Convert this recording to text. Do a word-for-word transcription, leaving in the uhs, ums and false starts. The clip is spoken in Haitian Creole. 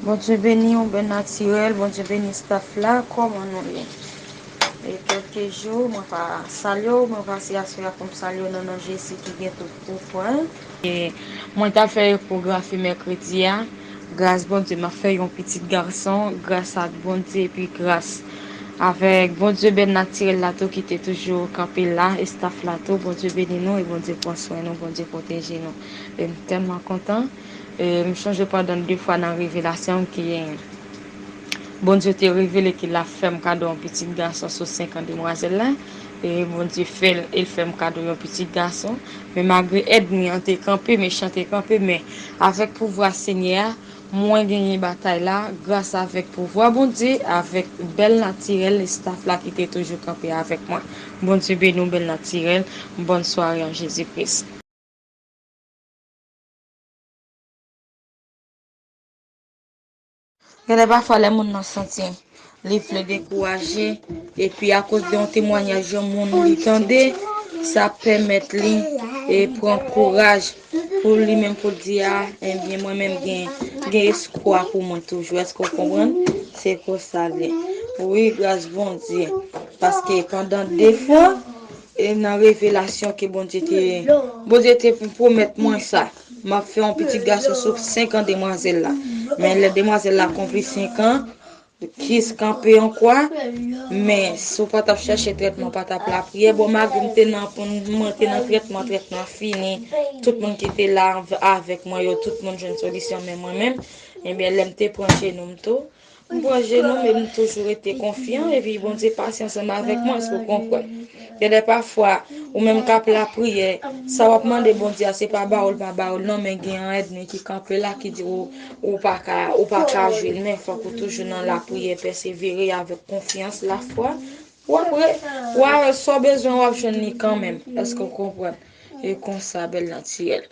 Bondye beni w, Bèl Natirèl, Bondye beni staff la, kòman nou ye? E kèlke jou, mwen pa salye w, mwen pase aswè a pou m salye w nan non Jezi ki gen tout pouvwa. E mwen t ap fè ekografi mèkredi a, gras Bondye, m ap fè yon pitit gason, gras ak Bondye, epi gras avèk Bondye Bèl Natirèl la tou ki te toujou kanpe la, e staff la tou, Bondye beni nou e Bondye pran swen nou, Bondye pwoteje nou. E m tèlman kontan. E, m chonje pandan de fwa nan revelasyon ke Bondye te revele ke l ap fè m kado yon pitit gason sou senk an demwazèl la. E Bondye fè l, e l fè m kado yon pitit gason. Men malgre ènmi an te kanpe, mechan te kanpe, men avèk pouvwa Senyè a, mwen genyen batay la, gras avèk pouvwa Bondye, avèk Bèl Natirèl, staff la ki te toujou kanpe avèk mwen. Bondye beni w, Bèl Natirèl. Bòn sware an Jezi Kris. Gen lè pafwa lè moun nan santi li vle dekouraje, epi akoz de yon temwayaj yon moun li tande, sa pèmèt li e pran kouraj pou li menm pou l di, a, ebyen, mwen menm gen, gen espwa pou mwen toujou. Èske w konprann? Se konsa l ye. Wi, gras Bondye. Paske pandan de fwa, e nan revelasyon ke Bondye te, Bondye te pwomèt mwen sa. M ap fè yon pitit gason sou senk an demwazèl la. Men lè demwazèl la konpli senk an, kis kanpe ankò, men si w pa t ap chèche trètman, w pa t ap lapriyè, bon, malgre m te nan, mwen te nan trètman, trètman fini, tout moun ki te la avèk mwen yo, tout moun jwenn solisyon, men mwen menm, ebyen, lè m te pran jenou m tou, m pran jenou m e m toujou rete konfyan, epi Bondye pase ansanm avèk mwen, èske w konprann? Gen lè pafwa, ou menm k ap lapriyè, sa w ap mande Bondye a, se pa ba w l pa ba w l non, men gen yon ènmi ki kanpe la, ki di w, ou pa ka, ou pa ka jwi l, men fòk ou toujou nan lapriyè, pèsevere avèk konfyans, lafwa. W ap re-, w a, sa w bezwen, w ap jwenn li kanmenm. Èske w konprann? E konsa, Bèl Natirèl.